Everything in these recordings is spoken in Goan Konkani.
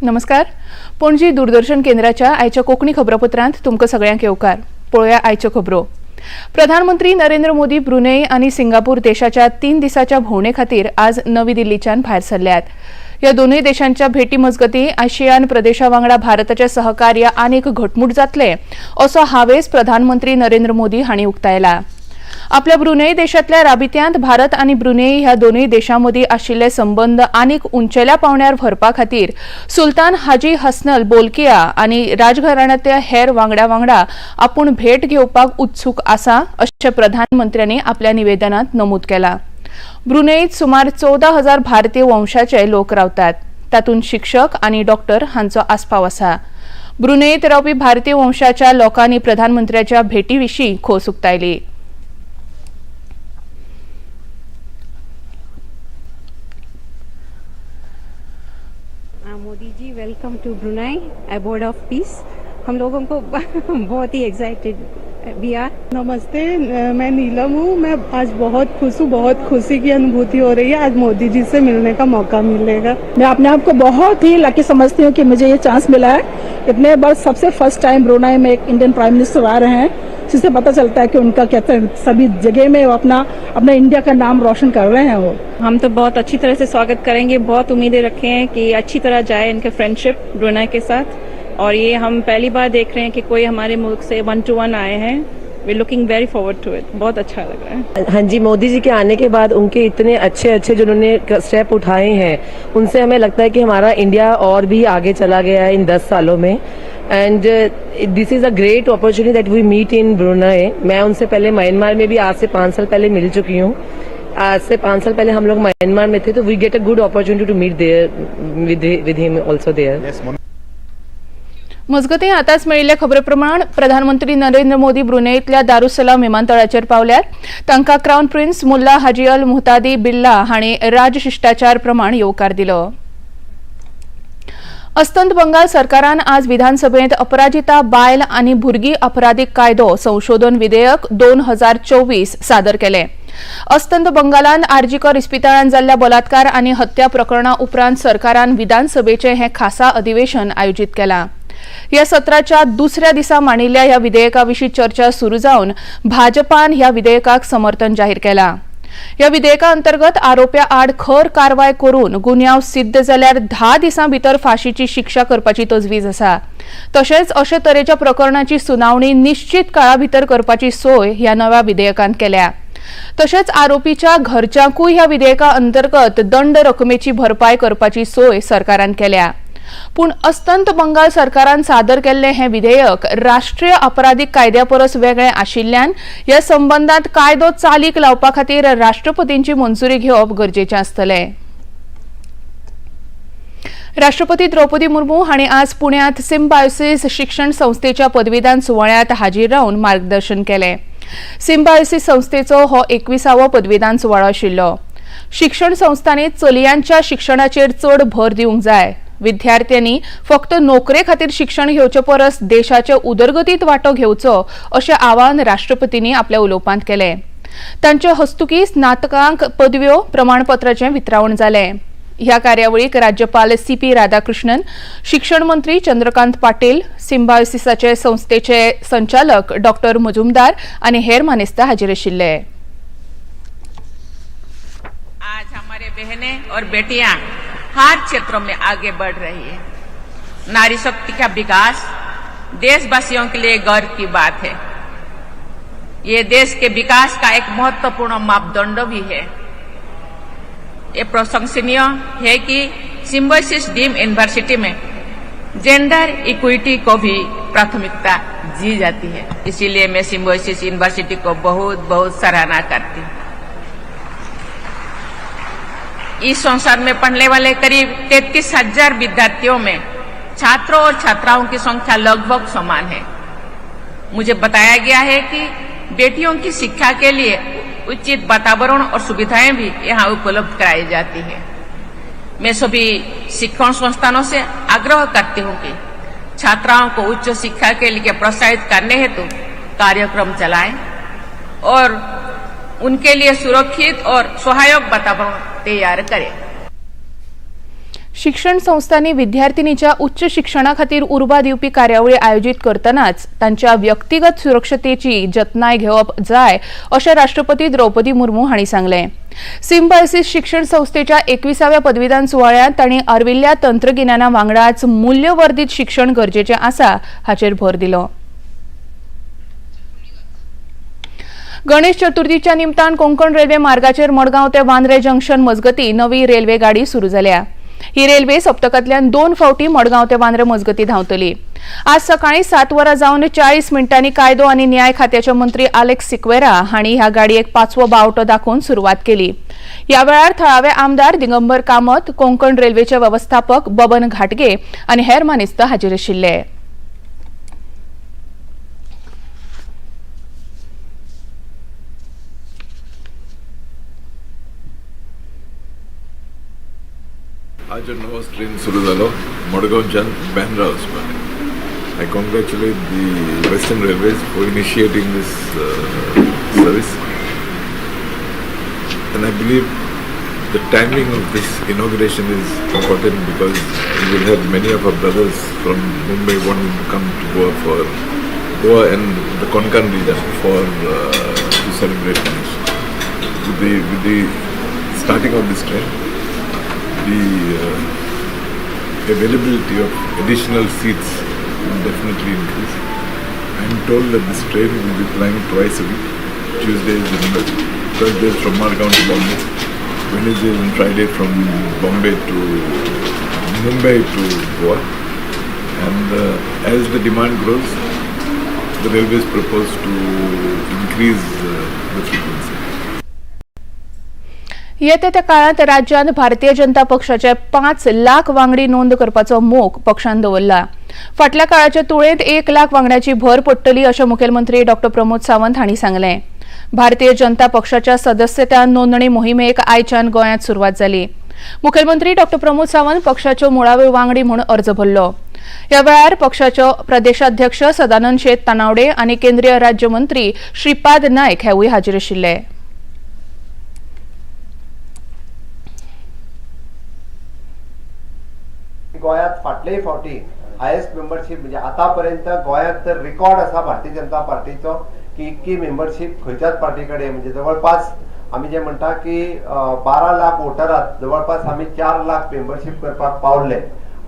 नमस्कार, पणजी दूरदर्शन केंद्राच्या आयच्या कोंकणी खबरापत्रांत तुमकां सगळ्यांक येवकार. पळोवया आयच्यो खबरो. प्रधानमंत्री नरेंद्र मोदी ब्रुनेई आनी सिंगापूर देशाच्या 3 दिसाच्या भोंवडे खातीर आज नवी दिल्लीच्यान भायर सरल्यात. ह्या दोनूय देशांच्या भेटी मजगतीं आशियान प्रदेशा वांगडा भारताचें सहकार्य आनीक घटमूट जातलें असो हावेस प्रधानमंत्री नरेंद्र मोदी हांणी उक्तायला. आपल्या ब्रुनेई देशांतल्या राबित्यांत भारत आनी ब्रुनेई ह्या दोनूय देशां मदीं आशिल्ले संबंद आनीक उंचेल्या पांवड्यार व्हरपा खातीर सुलतान हाजी हसनल बोलकिया आनी राजघराण्यांतल्या हेर वांगड्या वांगडा आपूण भेट घेवपाक उत्सूक आसा अशें प्रधानमंत्र्यांनी आपल्या निवेदनांत नमूद केलां. ब्रुनेईत सुमार 14,000 भारतीय वंशाचे लोक रावतात, तातूंत शिक्षक आनी डॉक्टर हांचो आस्पाव आसा. ब्रुनेईत रावपी भारतीय वंशाच्या लोकांनी प्रधानमंत्र्याच्या भेटी विशीं खोस उक्तायली. Modi ji, welcome to Brunei, abode of peace. हम लोगों को बहुत ही एक्साइटेड we are. नमस्ते, मैं नीलम हूँ। मैं आज बहुत खुश हूँ, बहुत खुशी की अनुभूति हो रही है। आज मोदी जी से मिलने का मौका मिलेगा। मैं अपने आप को बहुत ही लकी समझती हूँ कि मुझे ये चांस मिला है। इतने बार सबसे फर्स्ट टाइम ब्रुनेई में एक इंडियन प्राइम मिनिस्टर आ रहे हैं, जिससे पता चलता है कि उनका कहते हैं सभी जगह में वो अपना अपना इंडिया का नाम रोशन कर रहे हैं वो। हम तो बहुत अच्छी तरह से स्वागत करेंगे, बहुत उम्मीदें रखे हैं कि अच्छी तरह जाए इनके फ्रेंडशिप ब्रुनेई के साथ। और ये हम पहली बार देख रहे हैं कि कोई हमारे मुल्क से 1 to 1 आए हैं। We looking very forward to it. बहुत अच्छा लग रहा है। हाँ जी, मोदी जी के आने के बाद उनके इतने अच्छे अच्छे जो उन्होंने स्टेप उठाए हैं, उनसे हमें लगता है कि हमारा इंडिया और भी आगे चला गया है इन 10 सालों में। And this is a great opportunity that we meet in Brunei. मैं उनसे पहले म्यांमार में भी आज से 5 साल पहले मिल चुकी हूँ। आज से 5 साल पहले हम लोग म्यांमार में थे, तो we get a good opportunity to meet there with him also there. मजगतीं आतांच मेळिल्ले खबरे प्रमाण प्रधानमंत्री नरेंद्र मोदी ब्रुनेईतल्या दारुसलाम विमानतळाचेर पावल्यात. तांकां crown prince Mullah Haji Al Muhtadee Billah हांणी राजशिश्टाचार प्रमाण येवकार दिलो. अस्तंत बंगाल सरकारान आज विधानसभेंत अपराजिता बायल आनी भुरगीं अपराधीक कायदो संशोधन विधेयक 2024 सादर केलें. अस्तंत बंगालान आरजीकर इस्पितळांत जाल्ल्या बलात्कार आनी हत्या प्रकरणा उपरांत सरकारान विधानसभेचें हें खासा अधिवेशन आयोजीत केलां. ह्या सत्राच्या दुसऱ्या दिसा मांडिल्ल्या ह्या विधेयका विशीं चर्चा सुरू जावन भाजपान ह्या विधेयकाक समर्थन जाहीर केलां. ह्या विधेयका अंतर्गत आरोप्या आड खर कारवाय करून गुन्यांव सिद्ध जाल्यार 10 दिसां भितर फाशीची शिक्षा करपाची तजवीज आसा. तशेंच अशे तरेच्या प्रकरणाची सुनावणी निश्चित काळा भितर करपाची सोय ह्या नव्या विधेयकांत केल्या. तशेंच आरोपीच्या घरच्यांकूय ह्या विधेयका अंतर्गत दंड रकमेची भरपाय करपाची सोय सरकारान केल्या. पूण अस्तंत बंगाल सरकारान सादर केल्लें हें विधेयक राष्ट्रीय अपराधीक कायद्या परस वेगळें आशिल्ल्यान ह्या संबंदांत कायदो चालीक लावपा खातीर राष्ट्रपतींची मंजुरी घेवप गरजेचें आसतलें. राष्ट्रपती द्रौपदी मुर्मू हांणी आज पुण्यांत सिम्बायोसिस शिक्षण संस्थेच्या पदवीदान सुवाळ्यांत हाजीर रावन मार्गदर्शन केलें. सिम्बायोसिस संस्थेचो हो 21वो पदवीदान सुवाळो आशिल्लो. शिक्षण संस्थांनी चलयांच्या शिक्षणाचेर चड भर दिवंक जाय. विद्यार्थ्यांनी फक्त नोकरे खातीर शिक्षण घेवचे परस देशाचे उदरगतीत वांटो घेवचो अशें आवाहन राष्ट्रपतींनी आपल्या उलोवपांत केलें. तांचे हस्तुकीं स्नातकांक पदव्यो प्रमाणपत्राचें वितरावण जालें. ह्या कार्यावळीक राज्यपाल CP Radhakrishnan, शिक्षण मंत्री चंद्रकांत पाटील, सिम्बायोसिसाचे संस्थेचे संचालक डॉक्टर मुजुमदार आनी हेर मानेस्त हाजीर आशिल्ले. आज हमारे बहनें और बेटियां हर क्षेत्रों में आगे बढ़ रही है। नारी शक्ति का विकास देशवासियों के लिए गर्व की बात है। ये देश के विकास का एक महत्वपूर्ण मापदंड भी है। ये प्रशंसनीय है कि सिम्बायोसिस डीम यूनिवर्सिटी में जेंडर इक्विटी को भी प्राथमिकता दी जाती है। इसीलिए मैं सिम्बायोसिस यूनिवर्सिटी को बहुत बहुत सराहना करती हूँ। इस संस्थान में पढ़ने वाले करीब 33,000 विद्यार्थियों में छात्रों और छात्राओं की संख्या लगभग समान है। मुझे बताया गया है कि बेटियों की शिक्षा के लिए उचित वातावरण और सुविधाएं भी यहाँ उपलब्ध कराई जाती है। मैं सभी शिक्षण संस्थानों से आग्रह करती हूँ कि छात्राओं को उच्च शिक्षा के लिए प्रोत्साहित करने हेतु कार्यक्रम चलाएं और उनके लिए सुरक्षित और सहायक वातावरण तैयार करें। शिक्षण संस्थांनी विद्यार्थिनीच्या उच्च शिक्षणा खातीर उर्बा दिवपी कार्यावळी आयोजीत करतनाच तांच्या व्यक्तिगत सुरक्षतेची जतनाय घेवप जाय अशें राष्ट्रपती द्रौपदी मुर्मू हांणी सांगलें. सिम्बायसिस शिक्षण संस्थेच्या 21व्या पदवीदान सुवाळ्यांत तांणी आर्विल्ल्या तंत्रगिन्याना वांगडाच मूल्यवर्धित शिक्षण गरजेचें आसा हाचेर भर दिलो. गणेश चतुर्थीच्या निमतान कोंकण रेल्वे मार्गाचेर मडगांव ते वांद्रे जंक्शन मजगती नवी रेल्वे गाडी सुरू जाल्या. ही रेल्वे सप्तकांतल्यान 2 फावटी मडगांव ते वांद्रे मजगती धांवतली. आज सकाळी 7:40 कायदो आनी न्याय खात्याचे मंत्री आलेक्स सिक्वेरा हांणी ह्या गाडयेक 5वो बावटो दाखोवन सुरवात केली. ह्या वेळार थळावे आमदार दिगंबर कामत, कोंकण रेल्वेचे वेवस्थापक बबन घाटगे आनी हेर मानेस्त हाजीर आशिल्ले. आज नवो ट्रेन सुरू जालो मडगांवच्यान बँड्रा वचपाक. I congratulate the Western Railways for initiating this service and I believe the timing of this inauguration is important because we will have many of our brothers from Mumbai wanting to come to Goa for Goa and the Konkan region for to celebrate Ganesh. With the starting of this train, the availability of additional seats will definitely increase. I am told that this train will be plying twice a week, Tuesdays and Thursdays from Margaon to Bombay, Wednesdays and Friday from Bombay to Mumbai to Goa. And as the demand grows, the railways propose to increase the frequency. येत्या त्या काळात राज्यांत भारतीय जनता पक्षाचे 5 लाख वांगडी नोंद करपाचो मोख पक्षान दवरला. फाटल्या काळाच्या तुळेंत 1 लाख वांगड्याची भर पडटली अशें मुखेलमंत्री डॉ प्रमोद सावंत हांणी सांगलें. भारतीय जनता पक्षाच्या सदस्यता नोंदणी मोहिमेक आयच्यान गोंयांत सुरवात जाली. मुखेलमंत्री डॉ प्रमोद सावंत पक्षाच्यो मुळाव्यो वांगडी म्हूण अर्ज भरलो. ह्या वेळार पक्षाचो प्रदेशाध्यक्ष सदानंद शेट तानावडे आनी केंद्रीय राज्यमंत्री श्रीपाद नायक हेवूय हाजीर आशिल्ले. गोंयांत फाटलेय फावटी हायेस्ट मेंबरशीप म्हणजे आतापर्यंत गोंयांत तर रिकॉर्ड आसा भारतीय जनता पार्टीचो की इतकी मेंबरशीप खंयच्याच पार्टी कडेन म्हणजे जवळपास आमी जे म्हणटा की 12 लाख वोटरात जवळपास आमी 4 लाख मेंबरशीप करपाक पावले.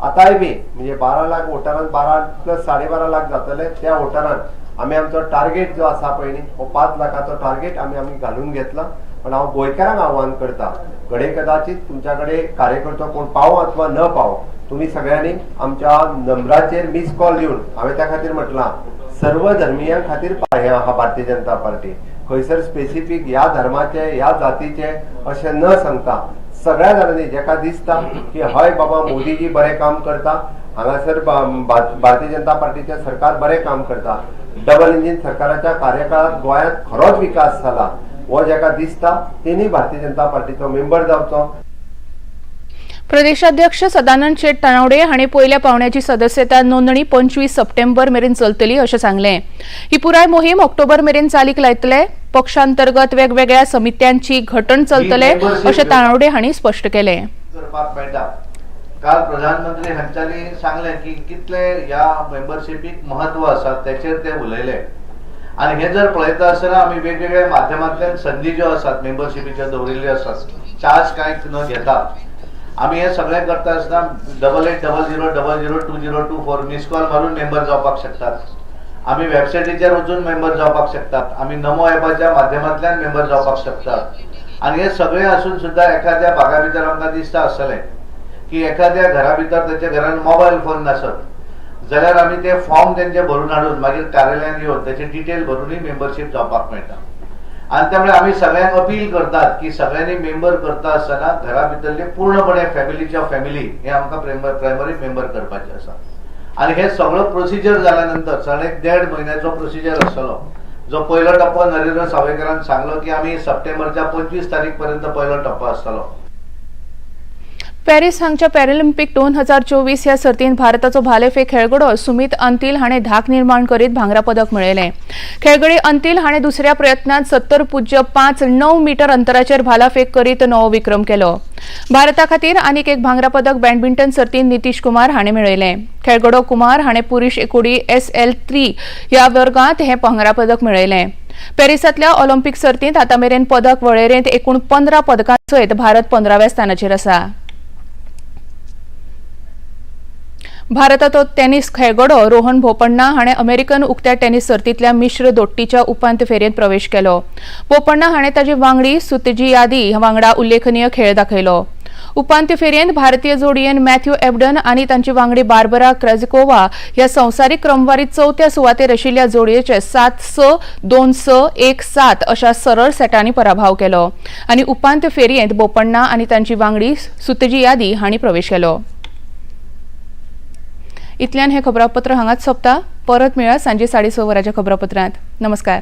आतांय बी म्हणजे 12 लाख वोटरान 12 प्लस 12.5 लाख जातले त्या वोटरान आमी आमचो टार्गेट जो आसा पळय न्ही हो 5 लाखाचो टार्गेट आमी घालून घेतला. पण हांव गोंयकारांक आव्हान करता घडये कदाचित तुमच्या कडेन कार्यकर्तो कोण पावो अथवा न पावो तुम्ही सगळ्यांनी आमच्या नंबराचेर मिस कॉल दिवन हांवें त्या खातीर म्हटलां सर्व धर्मियां खातीर हें आहा भारतीय जनता पार्टी. खंयसर स्पेसिफीक ह्या धर्माचे ह्या जातीचे अशें न सांगता सगळ्या जाणांनी जेका दिसता की हय बाबा मोदीजी बरें काम करता, हांगासर भारतीय जनता पार्टीचें सरकार बरें काम करता, डबल इंजीन सरकाराच्या कार्यकाळांत गोंयांत खरोच विकास जाला हो जेका दिसता तेणी भारतीय जनता पार्टीचो मेंबर जावचो. प्रदेशाध्यक्ष सदानंद शेट तानावडे हांणी पयल्या पावण्याची सदस्यता नोंदणी 25 सप्टेंबर मेरेन चलतली अशें सांगलें. ही पुराय मोहीम ऑक्टोबर मेरेन चालीक लायतले. पक्षांतर्गत वेगवेगळ्या समित्यांची घटण चलतले अशें तानावडे हांणी स्पश्ट केलें. काल प्रधानमंत्री हांच्यानी सांगलें की कितले ह्या मेंबरशिपीक महत्व आसा तेचेर ते उलयले. आनी हें जर पळयता आसतना आमी वेगवेगळ्या माध्यमांतल्यान संदी ज्यो आसात मेंबरशिपीच्यो दवरिल्ल्यो आसात चार्ज कांय न घेता आमी हें सगळें करता आसतना 8800 00 2024 मिस कॉल मारून मेंबर जावपाक शकतात. आमी वेबसायटीचेर वचून मेंबर जावपाक शकतात. आमी नमो ॲपाच्या माध्यमांतल्यान मेंबर जावपाक शकतात. आनी हें सगळें आसून सुद्दां एखाद्या भागा भितर आमकां दिसता आसतलें की एखाद्या घरा भितर तेच्या घरान मोबायल फोन नासत जाल्यार आमी ते फॉर्म तेंचे भरून हाडून मागीर कार्यालयान येवन तेचे डिटेल भरुनूय मेंबरशीप जावपाक मेळटा. आनी त्यामुळे आमी सगळ्यांक अपील करतात की सगळ्यांनी मेंबर करता आसतना घरा भितरले पूर्णपणे फॅमिलीच्या फॅमिली हे आमकां प्रायमरी मेंबर करपाचें आसा. आनी हे सगळो प्रोसिजर जाल्या नंतर साडे 1.5 म्हयन्याचो प्रोसिजर आसतलो. जो पयलो टप्पो नरेंद्र सावयकरान सांगलो की आमी सप्टेंबरच्या 25 तारीख पर्यंत पयलो टप्पो आसतलो. पॅरीस हांगच्या पॅरालिम्पिक 2024 ह्या सर्तींत भारताचो भालाफेक खेळगडो सुमित अंतिल हाणें धाक निर्माण करीत भांगरा पदक मेळयलें. खेळगडी अंतिल हाणें दुसऱ्या प्रयत्नांत 70.59 मिटर अंतराचेर भालाफेक करीत नवो विक्रम केलो. भारता खातीर आनीक एक भांगरा पदक बॅडमिंटन सर्तींत नितीश कुमार हाणें मेळयलें. खेळगडो कुमार हाणें पुरुष एकोडी एसएल 3 ह्या वर्गांत हें भांगरा पदक मेळयलें. पॅरिसांतल्या ऑलिम्पिक सर्तींत आतां मेरेन पदक वळेरेंत एकूण 15 पदकां सयत भारत 15व्या स्थानाचेर आसा. भारताचो टेनिस खेळगडो रोहन बोपण्णा हाणें अमेरिकन उक्त्या टेनिस सर्तींतल्या मिश्र दोट्टीच्या उपांत्य फेरयेंत प्रवेश केलो. बोपण्णा हाणें ताची वांगडी सुतजी यादी वांगडा उल्लेखनीय खेळ दाखयलो. उपांत्य फेरयेंत भारतीय जोडयेन मॅथ्यू एबडन आनी तांची वांगडी बार्बरा क्रेजिकोवा ह्या संवसारीक क्रमवारीत चवथ्या सुवातेर आशिल्ल्या जोडयेचे 7-6, 2-6, 1-7 अशा सरळ सेटांनी पराभव केलो आनी उपांत्य फेरयेंत बोपण्णा आनी तांची वांगडी सुतजी यादी हांणी प्रवेश केलो. इतल्यान हें खबरापत्र हांगाच सोंपता. परत मेळया सांजे 6:30 वरांच्या खबरापत्रांत. नमस्कार.